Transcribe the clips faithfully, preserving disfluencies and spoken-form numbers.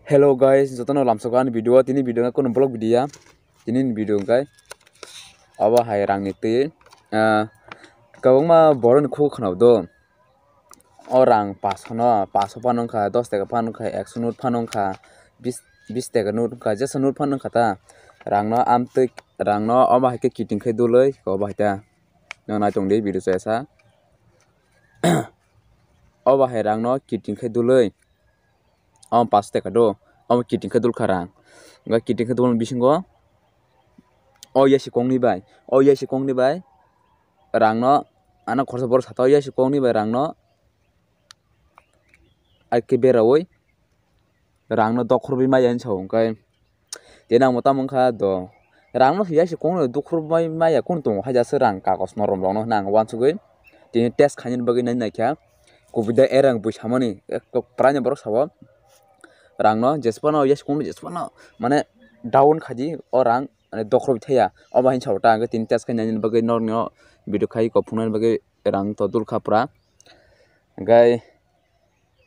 Hello guys, jotono lamsok ani video, tini video kunu vlog video ya. Tini ni video kai. Abo hai rang ni twi, ah, kwbangma borok ni khuk khna do. O rang paso no, paso phano wngkha, dos taka phano wngkha, ekso note phano wngkha, bis, bis taka note wngkha, jesa note phano wngkha ta. Rang no amtwi, rang no omo hai khe kiting khe duloi, obo hai ta. Nang nai tong di video chaya sa. Obo hai rang no kiting khe duloi. Omo paso taka do, omo kiting khe dulkha rang. Hwnkhe kiting khe dulni bisingo o yasi kongni bai, o yasi kongni bai rang no, ano khorsa borok sata o yasi kongni bai rang no, ai khe beraui rang no dokhorwi maya hinwi sao, hwnkhe tei nangbo tamo wngkha do. Rang no yasi kongno dokhorwi maya kunu tongo, hai jasa rang kagos norom rok no hwnwi ang uansugwi tini test khainani bagwi nai naikha. Kubui da erang bui samani, ekto praini borok sabo rang no jesphano yasi kongno jesphano mane down khaidi o rang mane dokhorwi thaya. Obo hai sao ta hwnkhe tini test khainani bagwi norokno video khai kok phunuknani bagwi rang to dulkha pura. Hwnkhe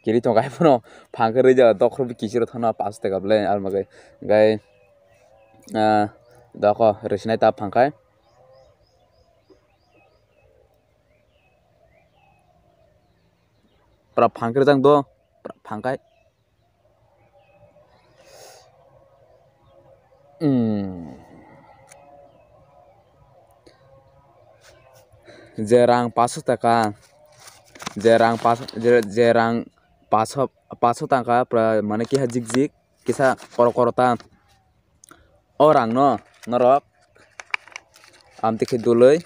kiri tongo, hai phano phang khe rwjak, dokhor bai kichiro thangna pash taka ble, alma khe. Hwnkhe, ah, doko rwsinai ta phang khai. Pura phang khe rwjak do, pura phang khai. Hmm. Je rang paso taka, je rang pas-, je, je rang paso, paso taka pura mane kiha jik jik, kisa koro koro ta. O rang no norok amtwi khe dulwi,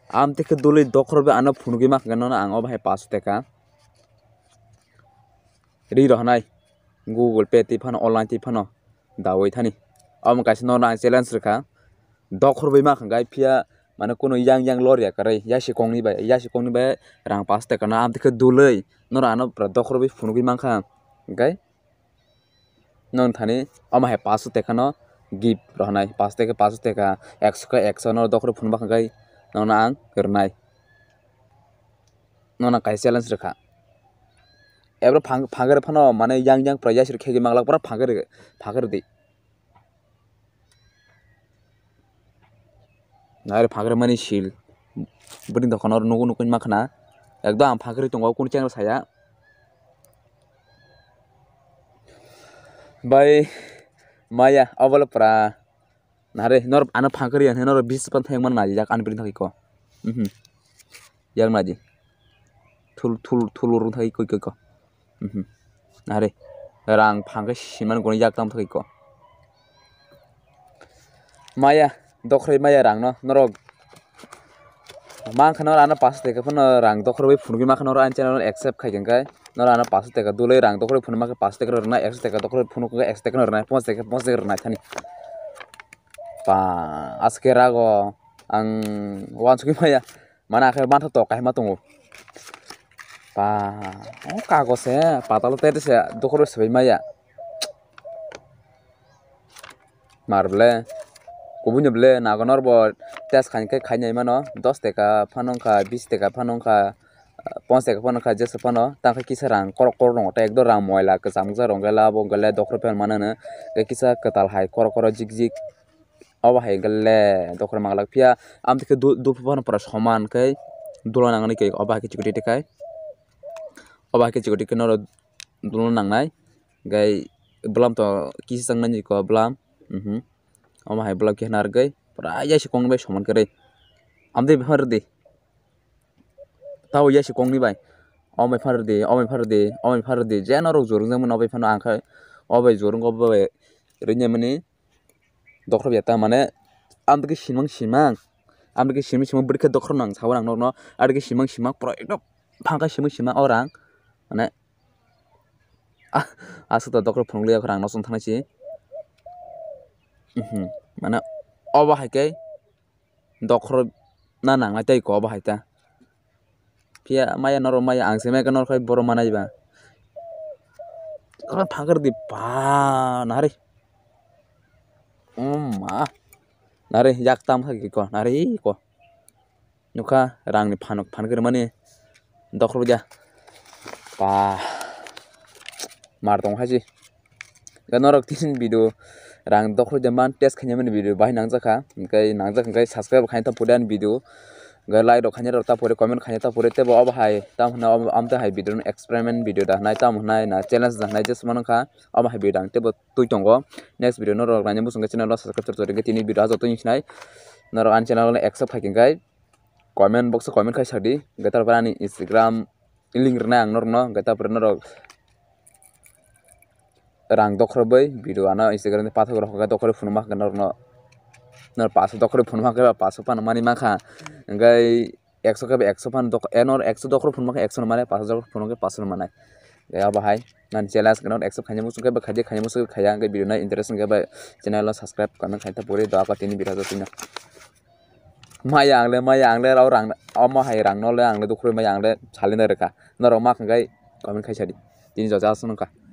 amtwi khe dulwi dokhor bai ano phunugwi ma khe nono ang obo hai paso taka. Ri rohonai Google Pay twi phano, online twi phano dawi thani. Omo kaisa nono ang challenge rwkha. Dokhor bai ma khangai phiya mane kunu yang yang lorya kwrwi yasi kongni bai, yasi kongni bai rang paso taka no amtwi khe dulwi nono ano pura dokhor bai phunugwi mankha. Hwnkhe nono thani omo hai paso taka no gift rohonai. Paso taka, paso taka, ekso khe ekso no dokhor phunugwi mankha hwnkhe nono ang rwnai. Nono kaisa challenge rwkha. Ebro phang-, phangre phano mane yang yang pura yasir khegwi manglak pura phangre, phangre di. Nare phangre mani sil. Bwtwing dokhano oro nugo nugo ma khna. Ekdom ang phangre tongo kunu channel saya. Bai maya obole pura. Nare nor ano phangkhe riya hwnwi noro bis pan thayang man naijak ani bwrwi thangwi ko. Mhm. Yak naidi. Thul, thul, thul rung thangwi koi, koi ko. Mhm. Nare rang phangkhe siman goni yak tam thangwi ko. Maya, dokhrai maya rang no, norok. Mankha nor ano paso taka phano rang dokhor bai phunugwi mankha nor ani channel no accept khai khe nor ano paso taka dulwi rang dokhor phunuk mankha paso taka rwnai, ekso taka dokhor phunuk ekso taka rwnai, ponchas taka ponchas taka rwnai thani. Pa aske rago ang uansugwi maya mana akhe mantha tok kaima tongo. Pa o kago se patalo tete se dokhor bai swbai maya. Mar ble, kubui no ble nago nor bo test khain khe khainai mano, dos taka phano wngkha, bis taka phano wngkha, ponchas taka phano wngkha, jesa phano tang khe kisa rang korok korok tongo, tei ekdom rang moila kwcham jak rok wngkhe labo wngkhe le dokhor phano manano, tei kisa kwtal hai korok korok jik jik, obo hai wngkhe le dokhor manglak phiya, amtwi khe du-, duphu phano pura soman khe dula nangani khe obo hai khe chikoti tikhai, obo hai khe chikoti khe noro dula nangnai. Gai bwlam to kisa chang nani ko bwlam. Mhm. Omo hai bwlam khe narwgwi pura yasi kong bai soman kwrwi. Amtwi bwphang rwdi. Tabo yasi kongni bai. Omo bai phan rwdi, omo bai phan rwdi, omo bai phan rwdi. Je norok jor wngjak mano obo bai phano ang khe obo bai jor wngkha obo bai rwngya mani. Dokhrob ya ta mane amtwi khe simang simang. Amtwi khe simang simang bwrwi khe dokhrob nang sawi ang norokno. Amtwi khe simang simang pura ekdom phangkha simang simang o rang. Mane Ah, aswk to dokhor phunukliya khorang no chwng thangnai si. Mhm. Mane obo hai khe dokhor na nangnai tei ko obo hai ta. Phiya maya norok maya ang se maya norok khai borok manai ba. Khorang phangkar di ba nari. Umma. Nari yak tam khai ko nari ko. Nukha rangni phanok phanok rwmani dokhorbo dia. Ba mar tong haji. Hwnkhe norok tini video rang dokhoroi de man test khainai mani video bahai nangjakha. Hwnkhe nangjak hwnkhe subscribe khaina ta pore ani video. Hwnkhe like rok khaina rok ta pore, comment khaina ta pore, tebo obo hai tam hwnna omo, omo tei hai video no experiment video da hwnai, tam hwnai na challenge da hwnai, just mano kha omo hai video ang tebo twi tongo. Next video norok naina muchungkhe channel o subscribe chor chor hwnkhe tini video ajo twi sinai. Norok ani channel o accept khai hwnkhe comment box o comment khai sadi. Hwnkhe tarpore ani Instagram link rwnai ang norokno, hwnkhe tarpore norok rang dokhoroi video ano Instagram ni pathak rok hwnkhe dokhoroi phunukma hwnkhe norokno, nor paso dokhoroi phunukma hwnkhe paso phano mani mankha, hwnkhe ekso khe ekso phano dok-, e nor ekso dokhoroi phunukma khe ekso no mane, paso dokhoroi phunukma khe paso no mane. Hwnkhe abo hai nani challenge khe nor ekso khaina muchungkhe bo khaidi, khaina muchungkhe khaiya, hwnkhe video no interest wngkhe bai channel o subscribe comment khaina ta pore doa ko tini video o twi no. Maya ang le, maya ang le rao rang, omo hai rang no le ang le dokhoroi maya ang le salina rwkha. Norok ma khe comment khai sadi. Tini joja aswk nungkha.